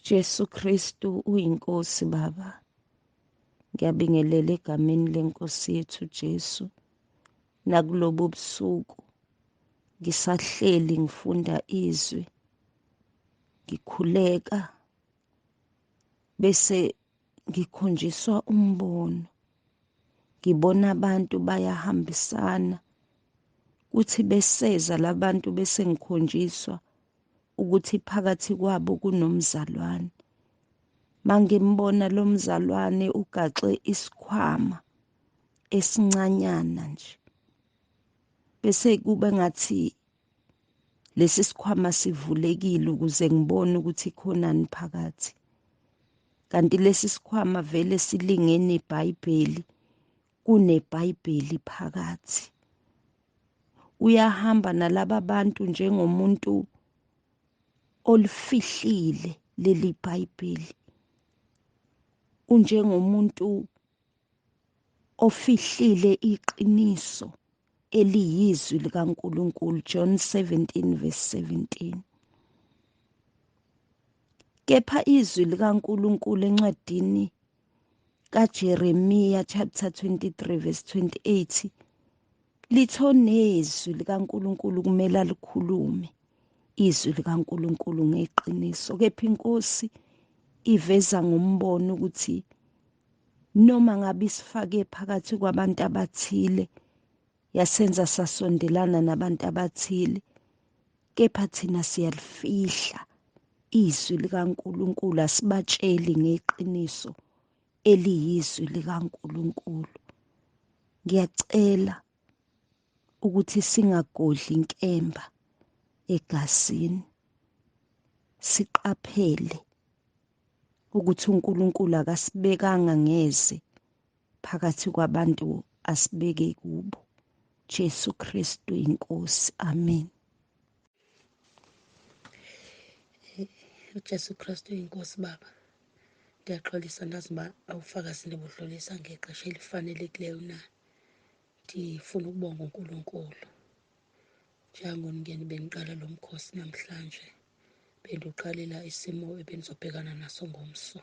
Jesu Kristu uyinkosi Baba. Ngiyabingelela egameni lenkosi yethu Jesu. Nakulobu busuku ngisahleli ngifunda izwi, ngikhuleka bese ngikhonjiswa umbono. Ngibona abantu bayahambisana, kuthi beseza labantu bese ngikhonjiswa ukuthi phakathi kwabo kunomzalwane. Mangimbona lo mzalwane ugaxe isikhwama esincanyana nje, bese kube ngathi lesi sikhwama sivulekile ukuze ngibone ukuthi khonani phakathi. Kanti lesi sikhwama vele silingene iBhayibheli, kuneBhayibheli phakathi. Uyahamba nalaba bantu njengomuntu olifihlile leli Bhayibheli, unjengomuntu ofihlile iqiniso eliyizwi likaNkulunkulu, John 17 verse 17. Kepha izwi likaNkulunkulu encwadini kaJeremiya chapter 23 verse 28 litho nezwi likaNkulunkulu kumele alikhulume izwi likaNkulunkulu ngeqiniso. Kepha inkosi iveza ngombono ukuthi noma ngabe isifake phakathi kwabantu abathile, yasenza sasondelana nabantu abathile, kepha thina siyalifihla izwi likaNkulunkulu, asibatsheli ngeqiniso eliyizwi likaNkulunkulu. Ngiyacela ukuthi singagodli inkemba egazini, siqaphele ukuthi uNkulunkulu akasibekanga ngeze phakathi kwabantu asibeke kubo. Jesu Kristu inkosi. Amen. UJesu Kristu inkosi Baba. Ndiyaxolisa, ndazi uba awufakazi ndibudlulisa ngexesha elifanelekileyo na. Ndifuna ukubonga uNkulunkulu. Njengoningeni bendiqala lo mkhosi namhlanje, bendiwuqalela isimo ebendizobhekana naso ngomso.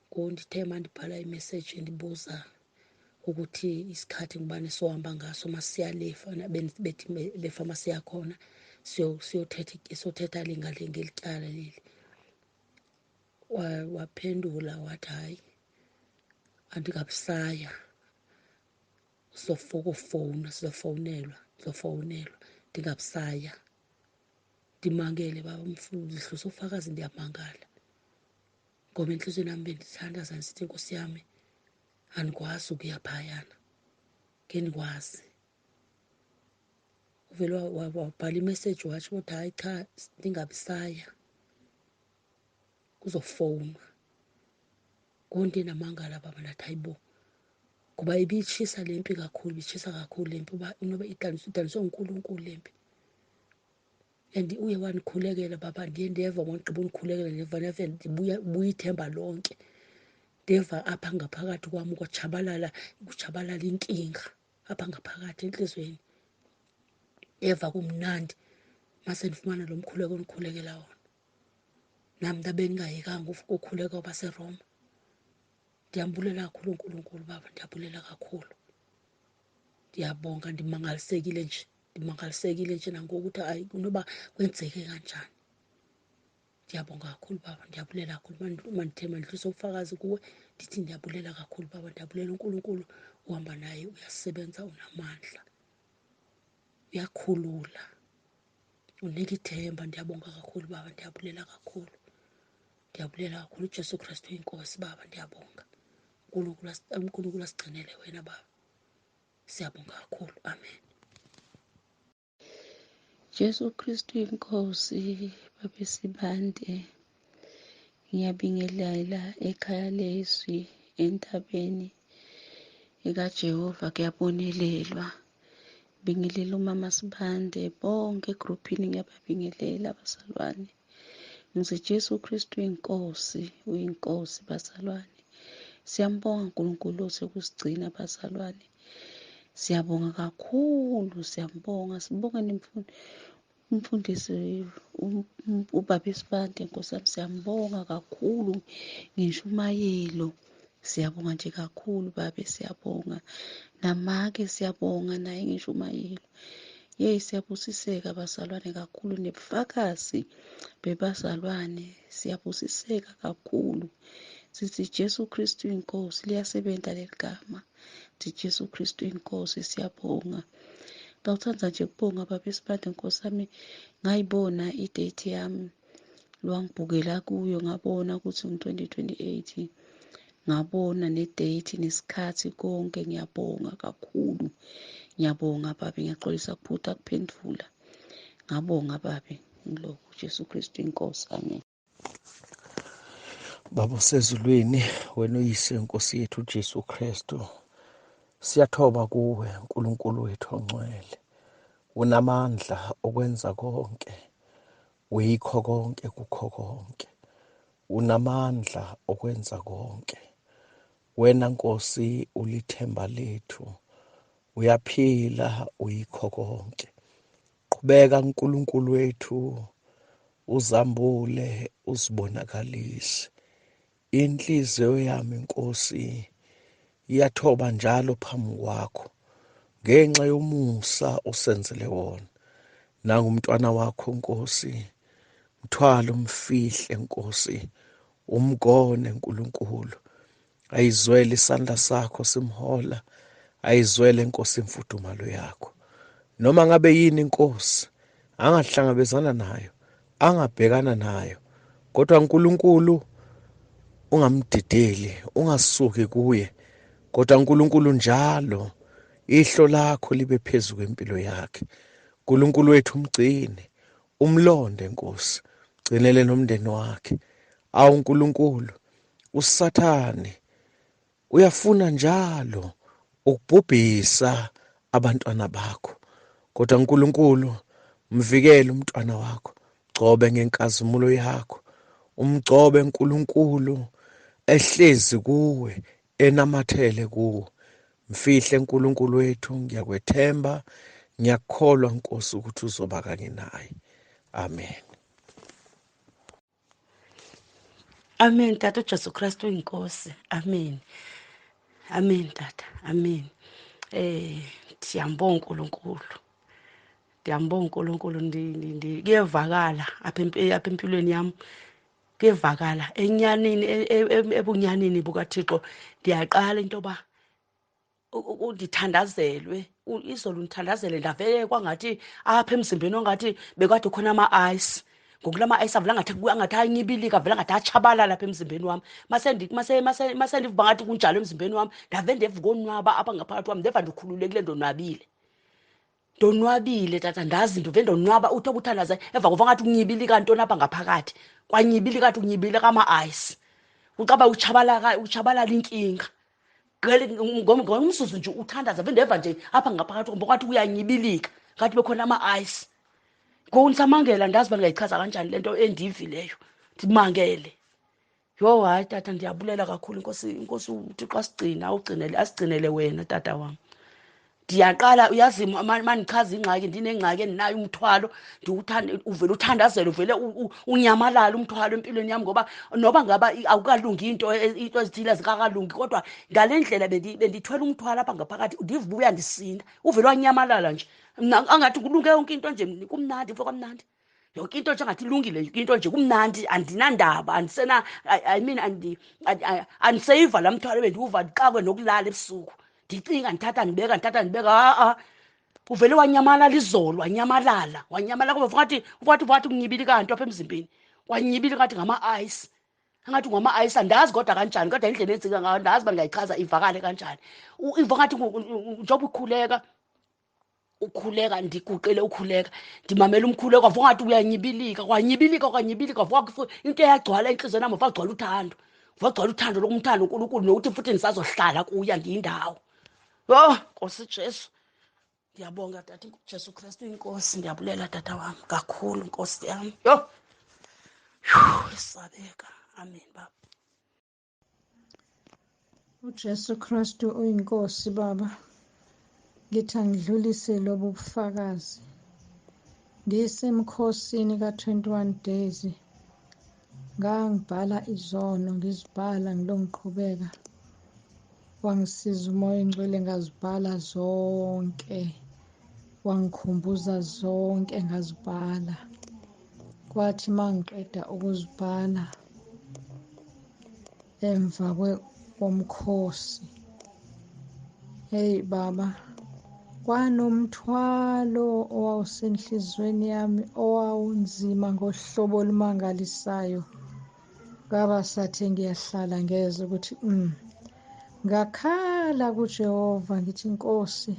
Ngoku ndithe mandibhala imeseji ndibuza ukuthi isikhathi ngubani sohamba ngaso masiya le bethi befama siya khona siyothetha ngeli tyala leli. Waphendula wathi hayi, andingabisaya, sizofowuna, sizofowunelwa, ndizofowunelwa, ndingabisaya. Ndimangele baba mfundisi, ufakazi, ndiyamangala ngoba entliziyweni yam bendithandaza ndisithi Nkosi yami andikwazi ukuya phayana, ngendikwazi. Uvele wabhala imeseji watsho ukuthi hayi cha, ndingabisaya, kuzofowunwa. Ngoku ndiye ndamangala baba, ndathi hayibo, ngoba ibitshisa le mpi kakhulu, ibitshisa kakhulu le mpi, uba inoba idaniswe nguNkulunkulu le mpi. And uye wandikhulekela baba, ndiye ndeva wandigqiba undikhulekela, ndeva ndeva ndibuya buya ithemba lonke. Ndeva apha ngaphakathi kwam kwatshabalala, kutshabalala inkinga apha ngaphakathi entliziyweni. Ndeva kumnandi mase ndifumana lo mkhuleko ondikhulekela wona. Nam ndabe ndingayekanga ukhuleka kwabaseRoma. Ndiyambulela kakhulu uNkulunkulu baba, ndiyabulela kakhulu. Ndiyabonga, ndimangalisekile nje, ndimangalisekile nje nangoku ukuthi hayi kunoba kwenzeke kanjani. Ndiyabonga kakhulu baba, ndiyabulela kakhulu. Mandithe mandidlulise ubufakazi kuwe, ndithi ndiyabulela kakhulu baba, ndiyabulela uNkulunkulu uhamba naye, uyasebenza, unamandla, uyakhulula, unika ithemba. Ndiyabonga kakhulu baba, ndiyabulela kakhulu, ndiyabulela kakhulu. UJesu Kristu uyinkosi baba, ndiyabonga. uNkulunkulu asigcinele wena baba, siyabonga kakhulu. Amen. Jesu Kristu inkosi, babe Sibande, ngiyabingelela ekhaya lezwi entabeni ekaJehova, kuyabonelelwa. Bingelela umama Sibande, bonke egrupini ngiyababingelela abazalwane. Ngithi Jesu Kristu inkosi, uyinkosi bazalwane. Siyambonga uNkulunkulu osekusigcina bazalwane. Siyabonga kakhulu, siyambonga. Sibonge umfundisi Ubaba Isibande, Nkosi yami, siyambonga kakhulu ngishumayelo. Siyabonga nje kakhulu babe, siyabonga. Namake siyabonga naye ngishumayelo. Yeyi, siyabusiseka bazalwane kakhulu, nebufakazi bebazalwane, siyabusiseka kakhulu. Sithi Jesu Kristu inkosi, liyasebenza leli gama. Sithi Jesu Kristu inkosi, siyabonga. Ngawuthanda nje ukubonga baba Isibande, Nkosi yami, ngayibona idate yami lwangibhukela kuyo, ngabona ukuthi ngu-2028, ngabona nedate nesikhathi konke. Ngiyabonga kakhulu, ngiyabonga babe, ngiyaxolisa kuphutha kuphendula. Ngabonga babe, ngilokhu Jesu Kristu inkosi, amen. Baba osezulwini, wena uyise Nkosi yethu Jesu Kristu, siyathoba kuwe uNkulunkulu wethu ongcwele. Unamandla okwenza konke, uyikho konke kukho konke. Unamandla okwenza konke. Wena Nkosi ulithemba lethu, uyaphila, uyikho konke. Qhubeka uNkulunkulu wethu, uzambule, uzibonakalise. Inhliziyo yami Nkosi iyathoba njalo phambi kwakho ngenxa yomusa osenzele wona. Nangumntwana wakho Nkosi, mthwalo umfihle Nkosi, umgone uNkulunkulu. Ayizwele isandla sakho simhola, ayizwele Nkosi imfudumalo yakho. Noma ngabe yini Nkosi angahlangabezana nayo, angabhekana nayo, kodwa uNkulunkulu ungamdideli, ungasuki kuye, kodwa uNkulunkulu njalo ihlo lakho libe phezu kwempilo yakhe. uNkulunkulu wethu umgcine, umlonde Nkosi, gcinele nomndeni wakhe. Awu uNkulunkulu, uSathane uyafuna njalo ukubhubhisa abantwana bakho, kodwa uNkulunkulu mvikele umntwana wakho, gcobe ngenkazimulo yakho, umgcobe uNkulunkulu ehlezi kuwe, enamathele kuwe. Mfihle uNkulunkulu wethu, ngiyakwethemba, ngiyakholwa Nkosi ukuthi uzoba kanye naye. Amen. Amen tata, uJesu Kristu inkosi. Amen. Amen tata. Amen. Siyambonga uNkulunkulu. Ndiyambonga uNkulunkulu, kuyevakala apha empilweni yami. Kuyevakala enyanini, ebunyanini bukaThixo. Ndiyaqala into yoba ndithandazelwe, izolo ndithandazele, ndavele kwangathi apha emzimbeni ongathi bekade khona ama-ice. Ngoku la ma-ice avela angathi anyibilika, avela ngathi atshabalala apha emzimbeni wam. Mase ndiva ngathi kunjalo emzimbeni wam, ndave ndeva ukonwaba apha ngaphakathi kwam, ndeva ndikhululekile, ndonwabile. Ndonwabile tata, ndazi ndive ndonwaba. Uthi obuthandaza emva kova ngathi kunyibilika ntoni apha ngaphakathi, kwanyibilika ngathi kunyibilika ama-ice, kucaba utshabalala inkinga. Ngomzuzu nje uthandaza, ve ndeva nje apha ngaphakathi kwam ngathi kuyanyibilika, ngathi bekhona ama-ice. Ngoku ndisamangela, ndazi uba ndingayichaza kanjani le nto endiyivileyo, ndimangele. Yho hayi tata, ndiyabulela kakhulu. Inkosi, Inkosi uThixo asigcine, awugcinele, asigcinele wena tata wam. Ndiyaqala uyazi mandichaza ingxaki, ndinengxaki endinayo, umthwalo ndiwuthanda, uvele uthandazele, uvele unyamalale umthwalo empilweni yam, ngoba noba ngaba awukalungi into ezithile azikakalungi, kodwa ngale ndlela bendithwele umthwalo apha ngaphakathi, ndiva uba uyandisinda, uvele wanyamalala nje. Mna angathi kulunge yonke into nje, kumnandi, mfo, kamnandi. Yonke into nje angathi ilungile, yonke into nje kumnandi, andinandaba, andisena, I mean, andiseyiva laa mthwalo bendiwuva, ndixakwe nokulala ebusuku. Ndicinga, ndithatha ndibeka, ndithatha ndibeka, ha-a. Uvele wanyamalala izolo, wanyamalala, wanyamalala, kuba ngathi kunyibilika nto apha emzimbeni. Kwanyibilika ngathi ngama-ice. Angathi ngama-ice, andazi kodwa kanjani, kodwa indlela enzeka ngayo, andazi uba ndingayichaza ivakale kanjani. Iva ngathi njengoba ukhuleka, ukhuleka, ndiguqile ukhuleka, ndimamela umkhuleko, wava ngathi uyanyibilika, kwanyibilika, kwanyibilika, wava into eyagcwala entliziyweni yam, wava kugcwala uthando, wava kugcwala uthando lokumthanda uNkulunkulu, nokuthi futhi ndisazohlala kuye ndiyindawo. Yho, Nkosi Jesu, ndiyabonga tata, Jesu Kristu inkosi, ndiyabulela tata wam kakhulu, Nkosi yam. Yho, yhu, isabeka. Amen baba. uJesu Kristu uyinkosi baba. Ngithi angidlulise lobu bufakazi. Ngisemkhosini ka-21 days ngangibhala izono, ngizibhala ngilo ngiqhubeka. Wangisiza uMoya oNgcwele ngazibhala zonke, wangikhumbuza zonke ngazibhala. Kwathi mangiqeda ukuzibhala emva komkhosi, hey baba, kwanomthwalo owawusenhliziyweni yami owawunzima ngohlobo olumangalisayo. Ngaba sathe ngiyahlala ngezwe ukuthi ngakhala kuJehova ngithi, Nkosi,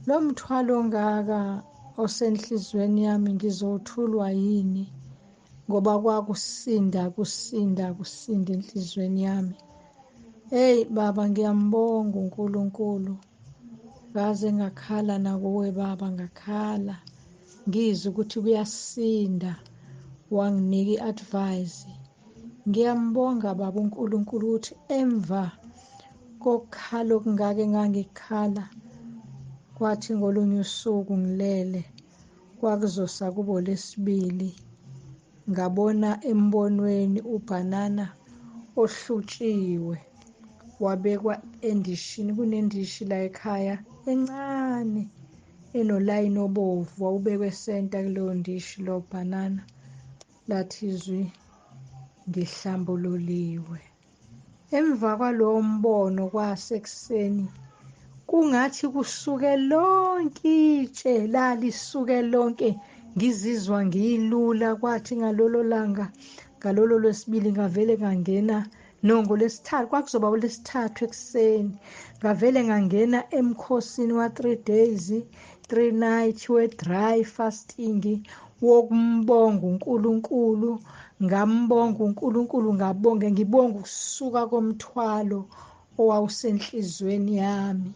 lo mthwalo ongaka osenhliziyweni yami ngizowuthulwa yini? Ngoba kwakusinda kusinda kusinda enhliziyweni yami. Hey baba, ngiyambonga uNkulunkulu. Ngaze ngakhala nakuwe baba, ngakhala ngizwe ukuthi kuyasinda, wanginika i-advice. Ngiyambonga baba uNkulunkulu ukuthi emva kokukhala okungaka engangikhala, kwathi ngolunye usuku ngilele, kwakuzosa kubo lesibili, ngabona embonweni ubhanana ohlutshiwe wabekwa endishini. Kunendishi la ekhaya encane enolayini obovu, wawubekwe senta kuleyo ndishi lo bhanana. Lathi izwi, ngihlambululiwe. Emva kwalowo mbono kwasekuseni kungathi kusuke lonke itshe, lalisuke lonke, ngizizwa ngiyilula. Kwathi ngalolo langa, ngalolo lwesibili, ngavele ngangena nongo lesithathu, kwakuzoba lesithathu ekuseni, ngavele ngangena emkhosini wa-3 days 3 night we-dry fasting wokumbonga uNkulunkulu. Ngambonga uNkulunkulu, ngabonga, ngibonga ukusuka komthwalo owawusenhliziyweni yami.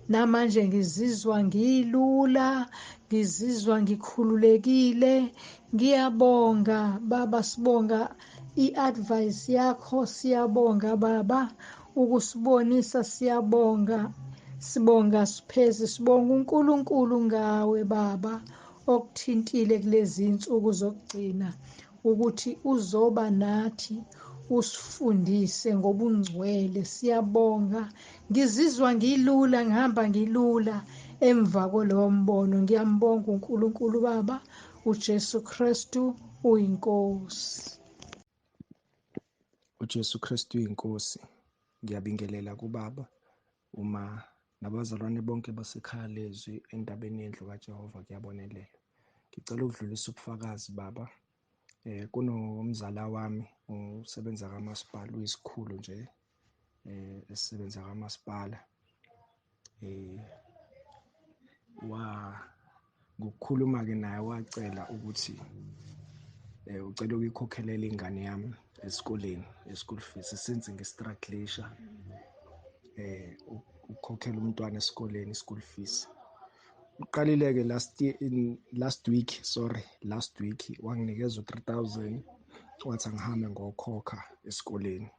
Namanje ngizizwa ngilula, ngizizwa ngikhululekile. Ngiyabonga baba, sibonga i-advice yakho, siyabonga baba ukusibonisa, siyabonga, sibonga sipheze, sibonga uNkulunkulu ngawe baba okuthintile kulezi insuku zokugcina, ukuthi uzoba nathi usifundise ngobungcwele. Siyabonga, ngizizwa ngilula, ngihamba ngilula emva kwalowo mbono. Ngiyambonga uNkulunkulu baba, uJesu Kristu uyinkosi. UJesu Kristu uyinkosi. Ngiyabingelela kubaba uma nabazalwane bonke basekhaya lezwi endabeni yendlu kaJehova kuyabonelela. Ngicela ukudlulisa ubufakazi baba. Kunomzala wami usebenza kamasipala, uyisikhulu nje esisebenza kamasipala. Ngokukhuluma ke naye wacela ukuthi ucela ukuyikhokhelela ingane yami esikoleni, e-school fees, since ngistrugglisha ukukhokhela umntwana esikoleni i-school fees. Uqalile-ke last week wanginikeza u-3000, wathi angihambe ngokhokha esikoleni.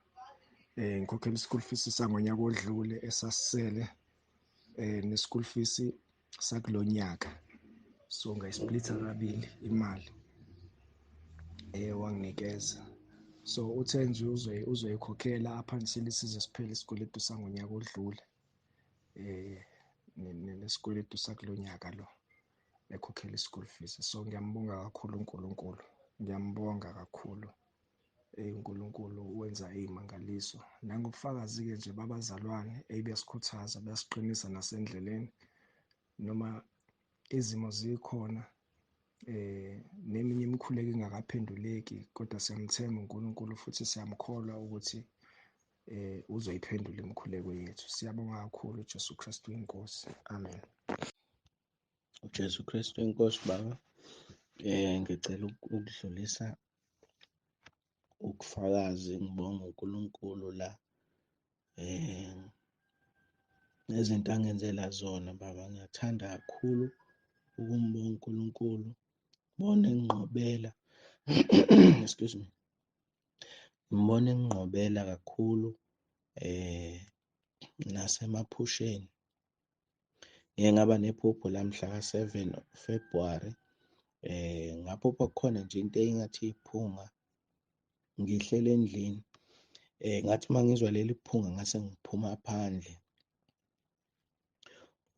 Ngikhokhela i-school fees sangonyaka odlule esasisele, ne-school fees sakulonyaka, so ngayisplitha kabili imali wanginikeza. So uthe nje uzoyikhokhela up until size siphele isikweletu sangonyaka odlule, nesikweletu sakulonyaka lo, ekhokhela i-school fees. So ngiyambonga kakhulu uNkulunkulu, ngiyambonga kakhulu uNkulunkulu wenza izimangaliso. Nangobufakazi-ke nje babazalwane beyasikhuthaza, bayasiqinisa nasendleleni noma izimo zikhona, neminye imikhuleko ingakaphenduleki, kodwa siyamthemba uNkulunkulu futhi siyamkholwa ukuthi uzoyiphendula imikhuleko yethu. Siyabonga kakhulu uJesu Kristu inkosi. Amen. UJesu Kristu inkosi baba. Ngicela ukudlulisa ukufakazi, ngibonga uNkulunkulu la nezinto angenzela zona baba. Ngiyathanda kakhulu ukumbonga uNkulunkulu, ngibone enginqobela excuse me, ngibone enginqobela kakhulu nasemaphusheni. Ngike ngaba nephupho la mhla ka-7 February Ngaphupha kukhona nje into engathi iphunga, ngihlele endlini. Ngathi mangizwa leli phunga ngase ngiphuma phandle.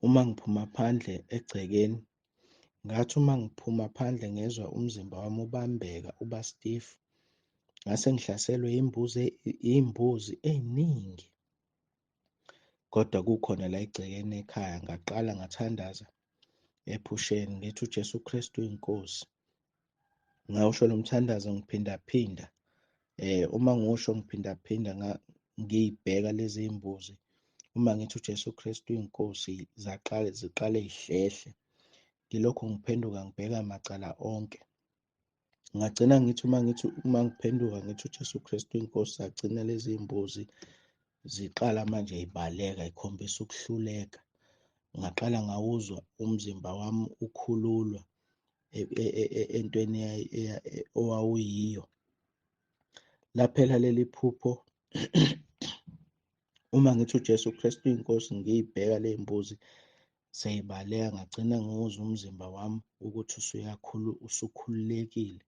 Uma ngiphuma phandle egcekeni, ngathi uma ngiphuma phandle ngezwa umzimba wami ubambeka uba stiff. Ngase ngihlaselwe iy'mbuzi ey'ningi. Kodwa kukhona la egcekeni ekhaya, ngaqala ngathandaza ephusheni ngithi uJesu Kristu uyinkosi. Ngawusho lo mthandazo ngiphindaphinda. Uma ngiwusho ngiphindaphinda ngiyibheka lezi iy'mbuzi. Uma ngithi uJesu Kristu uyinkosi, ziqale y'hlehle. Ngilokhu ngiphenduka ngibheka macala onke. Ngagcina ngithi uma ngiphenduka ngithi uJesu Kristu uyinkosi, zagcina lezi iy'mbuzi ziqala manje y'baleka y'khombisa ukuhluleka. Ngaqala ngawuzwa umzimba wami ukhululwa entweni owawuyiyo. Laphela leli phupho. Uma ngithi uJesu Kristu uyinkosi, ngiyibheka le mbuzi seyibaleka, ngagcina ngiwuzwa umzimba wami ukuthi usukhululekile,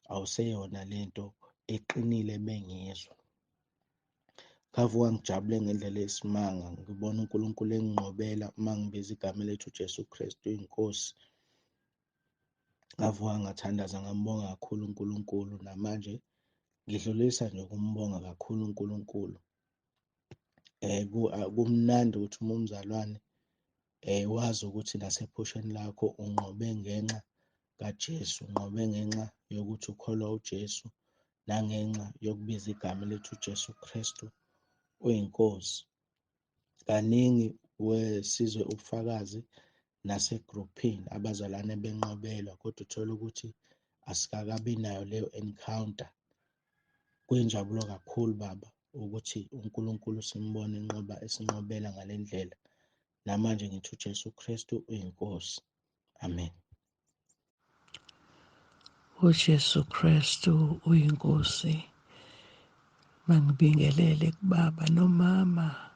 awuseyona lento eqinile bengiyizwa. Ngavuka ngijabule ngendlela eyisimanga, ngibona uNkulunkulu enginqobela uma ngibiza igama lethu uJesu Kristu uyinkosi. Ngavuka ngathandaza ngambonga kakhulu uNkulunkulu, namanje ngidlulisa nje ukumbonga kakhulu uNkulunkulu. Kumnandi ukuthi uma umzalwane wazi ukuthi nasephusheni lakho unqobe ngenxa kaJesu, unqobe ngenxa yokuthi ukholwa uJesu nangenxa yokubiza igama lethu uJesu Kristu uyinkosi. Kaningi wesizwe ubufakazi nasegruphini abazalwane benqobelwa, kodwa uthola ukuthi asikakabi nayo leyo encounter. Kuyinjabulo kakhulu baba ukuthi uNkulunkulu simbone enqoba, esinqobela ngale ndlela. Namanje ngithi uJesu Kristu uyinkosi. Amen. UJesu Kristu uyinkosi. Mangibingelele kubaba nomama,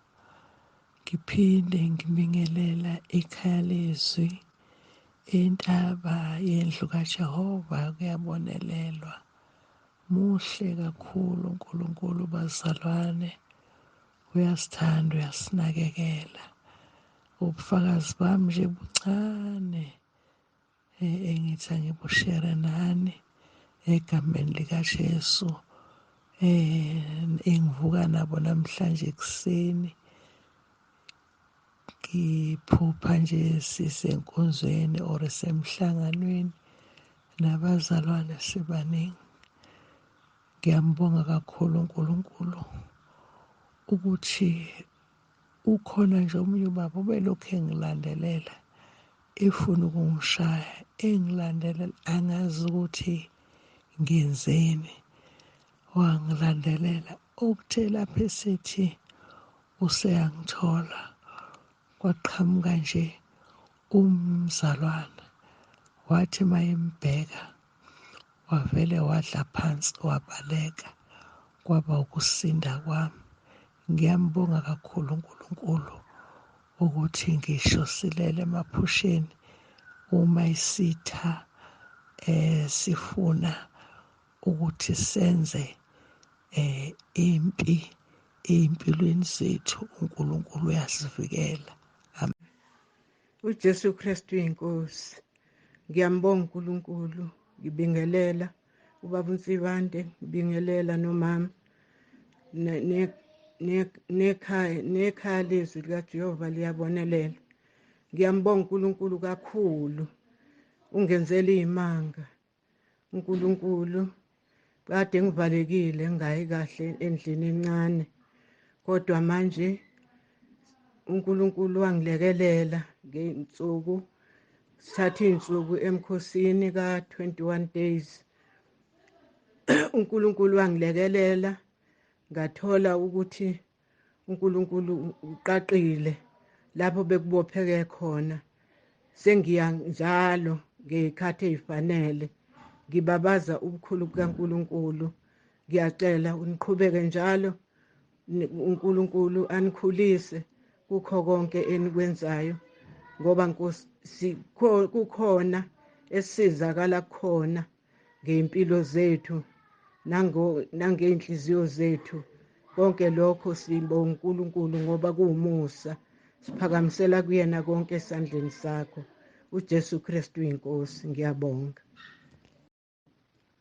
ngiphinde ngibingelela ikhaya lezwi, intaba yendlu kaJehova kuyabonelelwa. Muhle kakhulu uNkulunkulu bazalwane, uyasithanda, uyasinakekela. Ubufakazi bami nje buncane engithi angibushere nani egameni likaJesu. Engivuka nabo namhlanje ekuseni, ngiphupha nje sisenkonzweni or semhlanganweni nabazalwane sibaningi. Ngiyambonga kakhulu uNkulunkulu ukuthi ukhona nje omunye ubaba ubelokhu engilandelela, efuna ukungishaya, engilandelela angazi ukuthi ngenzeni. Wangilandelela okuthe lapho esithi useyangithola, kwaqhamuka nje umzalwane, wathi mayembheka wavele wadla phansi wabaleka. Kwaba ukusinda kwami. Ngiyambonga kakhulu uNkulunkulu ukuthi ngisho silele emaphusheni, uma isitha sifuna ukuthi senze impi ey'mpilweni zethu, uNkulunkulu uyasivikela. Amen. UJesu Kristu uyinkosi. Ngiyambonga uNkulunkulu, ngibingelela ubaba uNsibande, ngibingelela nomama nekhaya lezwi likaJehova liyabonelela. Ngiyambonga uNkulunkulu kakhulu, ungenzela izimanga uNkulunkulu. Kade ngivalekile ngingayi kahle endlini encane, kodwa manje uNkulunkulu wangilekelela ngey'nsuku, sithatha iy'nsuku emkhosini ka-21 days. uNkulunkulu wangilekelela ngathola ukuthi uNkulunkulu uqaqile lapho bekubopheke khona. Sengiya njalo ngey'khathi ey'fanele, ngibabaza ubukhulu bukaNkulunkulu. Ngiyacela uniqhubeke njalo, uNkulunkulu anikhulise kukho konke enikwenzayo, ngoba Nkosi kukhona esizakala khona ngey'mpilo zethu nangey'nhliziyo zethu. Konke lokho sibonga uNkulunkulu ngoba kuwumusa. Siphakamisela kuyena konke esandleni sakho. uJesu Kristu inkosi. Ngiyabonga.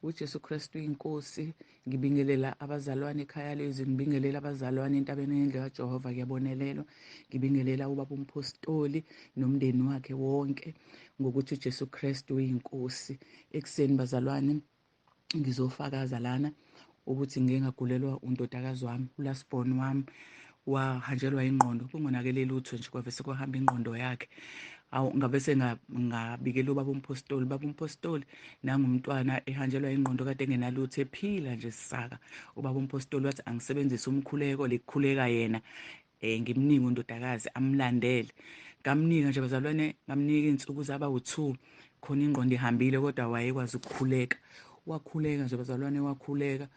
uJesu Kristu inkosi. Ngibingelela abazalwane ekhaya lezi, ngibingelela abazalwane entabeni yendlu kaJehova, kuyabonelelwa. Ngibingelela ubaba umpostoli nomndeni wakhe wonke ngokuthi uJesu Kristu uyinkosi. Ekuseni bazalwane ngizofakaza lana ukuthi ngike ngagulelwa undodakazi wami, ulasborn wami, wahanjelwa ingqondo kungonakele lutho nje, kwavese kwahamba ingqondo yakhe. Awu, ngabe sengabikela ubaba umpostoli, baba umpostoli nangumntwana ehanjelwa ingqondo kade engenalutho ephila nje sisaka. Ubaba umpostoli wathi angisebenzise umkhuleko lekukhuleka yena, ngimnike undodakazi amlandele. Ngamnika nje bazalwane, ngamnika iy'nsuku zaba u-2 khona ingqondo ihambile, kodwa wayekwazi ukukhuleka. Wakhuleka nje bazalwane, wakhuleka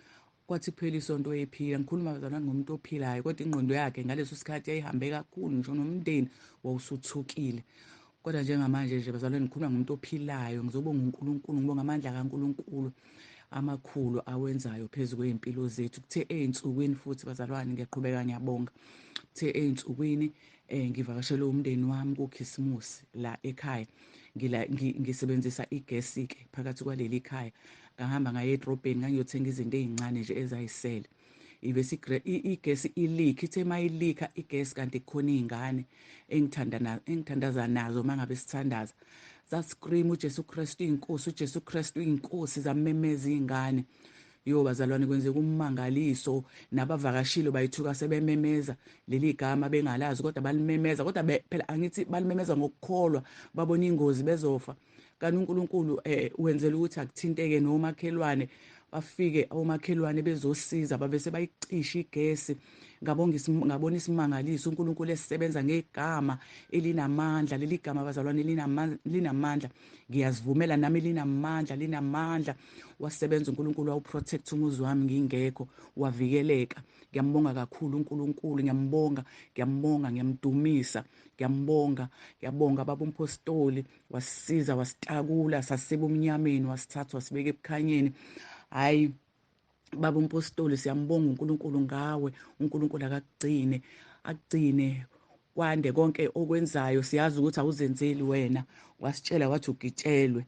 kwathi kuphela isonto ephila. Ngikhuluma bazalwane ngomuntu ophilayo, kodwa ingqondo yakhe ngaleso sikhathi yayihambe kakhulu, ngisho nomndeni wawusuthukile. Kodwa njengamanje nje bazalwane ngikhuluma ngomuntu ophilayo. Ngizobonga uNkulunkulu, ngibonga amandla kaNkulunkulu amakhulu awenzayo phezu kwey'mpilo zethu. Kuthe ey'nsukwini futhi bazalwane, ngiyaqhubeka ngiyabonga, kuthe ey'nsukwini ngivakashele umndeni wami kukhisimusi la ekhaya. Ngisebenzisa igesi-ke phakathi kwaleli khaya. Ngahamba ngaye edrobheni, ngangiyothenga izinto ey'ncane nje ezayisele. Ibese igesi ilikha, ithe uma ilikha igesi kanti kukhona iy'ngane engithandaza nazo. Uma ngabe sithandaza zascream uJesu Kristu inkosi, uJesu Kristu inkosi, zamemeza iy'ngane. Yo bazalwane, kwenzeka ummangaliso, nabavakashile bayithuka sebememeza leli gama bengalazi, kodwa balimemeza. Kodwa phela angithi balimemeza ngokukholwa, babona ingozi bezofa. Kanti uNkulunkulu wenzela ukuthi akuthinteke nomakhelwane, bafike omakhelwane bezosiza, babese bayicisha igesi. Ngabona isimangaliso, uNkulunkulu esisebenza ngegama elinamandla. Leli gama bazalwane linamandla, ngiyazivumela nami, linamandla, linamandla. Wasebenza uNkulunkulu, wawuprotect umuzi wami ngingekho, wavikeleka. Ngiyambonga kakhulu uNkulunkulu, ngiyambonga, ngiyambonga, ngiyamdumisa, ngiyambonga, ngiyabonga baba umpostoli. Wasisiza, wasitakula, sasiba umnyameni, wasithatha wasibeka ebukhanyeni. Hayi baba umpostoli, siyambonga uNkulunkulu ngawe. uNkulunkulu akakugcine, akugcine kwande konke okwenzayo. Siyazi ukuthi awuzenzeli wena, wasitshela wathi ugitshelwe.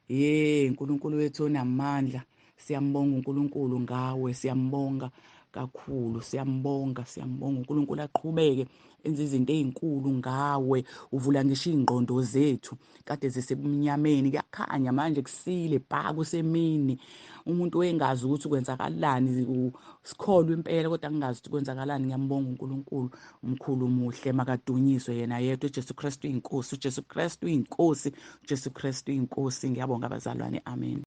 Ye uNkulunkulu wethu onamandla, siyambonga uNkulunkulu ngawe, siyambonga kakhulu, siyambonga, siyambonga. uNkulunkulu aqhubeke enze izinto ey'nkulu ngawe, uvula ngisho iy'ngqondo zethu kade zisebumnyameni, kuyakhanya manje, kusile bha, kusemini. Umuntu engazi ukuthi kwenzakalani, sikholwa impela kodwa ngingazi ukuthi kwenzakalani. Ngiyambonga uNkulunkulu, umkhulu, muhle, makadunyiswe yena yedwa. uJesu Kristu inkosi, uJesu Kristu inkosi, uJesu Kristu inkosi. Ngiyabonga abazalwane, amen.